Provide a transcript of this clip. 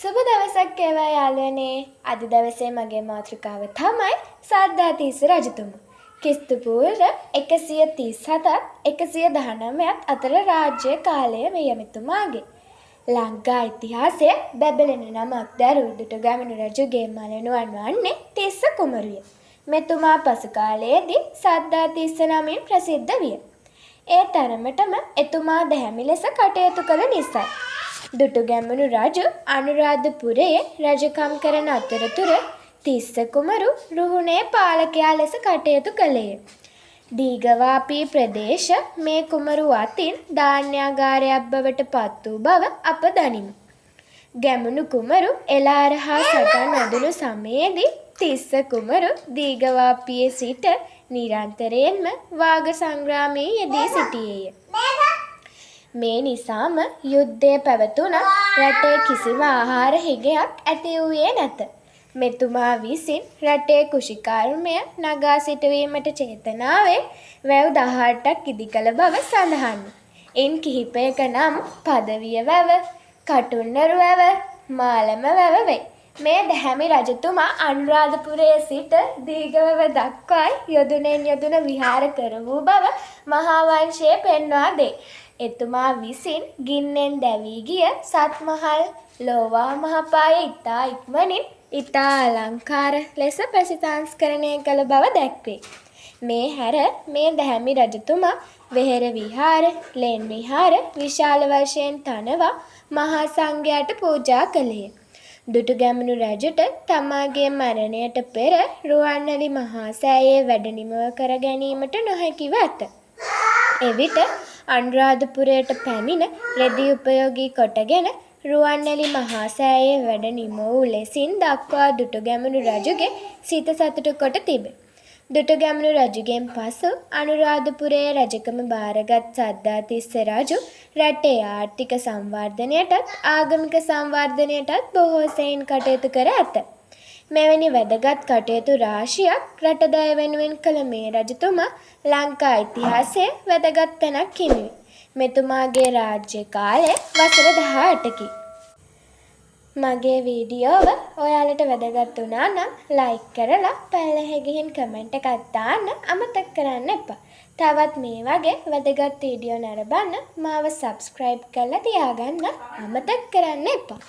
සුබ දවසක් වේවා යාළුවනේ. අද දවසේ මගේ මාතෘකාව තමයි සද්ධාතිස්ස රජතුමා. ක්‍රිස්තු පූර්ව 137ත් 119ත් අතර රාජ්‍ය කාලය මේ මෙතුමාගේ. ලංකා ඉතිහාසයේ බැබලෙන නමක් දැරූ දුටුගැමුණු රජුගේ මළණුවන් වන්නේ තිස්ස කුමරුය. මෙතුමා පසු කාලයේදී සද්ධාතිස්ස නමින් ප්‍රසිද්ධ විය. ඒ තරමටම එතුමා දැහැමි ලෙස කටයුතු කළ නිසයි. දුටුගැමුණු රජු අනුරාධපුරයේ රජකම් කරන අතරතුර තිස්ස කුමරු රුහුණේ පාලකයා ලෙස කටයුතු කළේය. දීඝවාපී ප්‍රදේශ මේ කුමරු අතින් ධාන්‍යාගාරයක් බවට පත් වූ බව අප දනිමු. ගැමුණු කුමරු එළාර හා සටන් වැදුණු සමයේදී තිස්ස කුමරු දීඝවාපියේ සිට නිරන්තරයෙන්ම වාග සංග්‍රාමයේ යෙදී සිටියේය. මේ නිසාම යුද්ධය පැවතුනත් රටේ කිසිම ආහාර හිගයක් ඇති වූයේ නැත. මෙතුමා විසින් රටේ කෘෂිකර්මය නගා සිටුවීමට චේතනාවෙන් වැව් 18ක් ඉදි කළ බව සඳහන්ය. ඉන් කිහිපයක නම් පදවිය වැව, කටුන්නරු වැව, මාලම වැව වේ. මේ දැහැමි රජතුමා අනුරාධපුරයේ සිට දීඝවැව දක්වා යොදුනෙන් යොදුන විහාර කර වූ බව මහා වංශයේ පෙන්වා දෙයි. එතුමා විසින් ගින්නෙන් දැවී ගිය සත්මහල් ලෝවා මහපාය ඉතා ඉක්මනින් ඉතා අලංකාර ලෙස ප්‍රතිසංස්කරණය කළ බව දැක්වේ. මේ හැර මේ දැහැමි රජතුමා වෙහෙර විහාර, ලෙන් විහාර විශාල වශයෙන් තනවා මහා සංඝයාට පූජා කළේය. දුටුගැමුණු රජුට තමාගේ මරණයට පෙර රුවන්වැලි මහා සෑයේ වැඩ නිමව කර ගැනීමට නොහැකිව ඇත. එවිට අනුරාධපුරයට පැමිණ රෙදි උපයෝගී කොටගෙන රුවන්වැලි මහා සෑයේ වැඩ නිම වූ ලෙසින් දක්වා දුටුගැමුණු රජුගේ සිත සතුටු කොට තිබේ. දුටුගැමුණු රජුගෙන් පසු අනුරාධපුරයේ රජකම භාරගත් සද්ධාතිස්ස රජු රටේ ආර්ථික සංවර්ධනයටත් ආගමික සංවර්ධනයටත් බොහෝ සෙයින් කටයුතු කර ඇත. මෙවැනි වැදගත් කටයුතු රාශියක් රටදය වෙනුවෙන් කළ මේ රජතුමා ලංකා ඉතිහාසයේ වැදගත් තැනක් හිමි වේ. මෙතුමාගේ රාජ්‍ය කාලය වසර 18කි. මගේ වීඩියෝව ඔයාලට වැදගත් වුණා නම් ලයික් කරලා පල්ලෙහා ගිහින් කමෙන්ට් එකක් දාන්න අමතක කරන්න එපා. තවත් මේ වගේ වැදගත් වීඩියෝ නරඹන්න මාව සබ්ස්ක්‍රයිබ් කරලා තියාගන්න අමතක කරන්න එපා.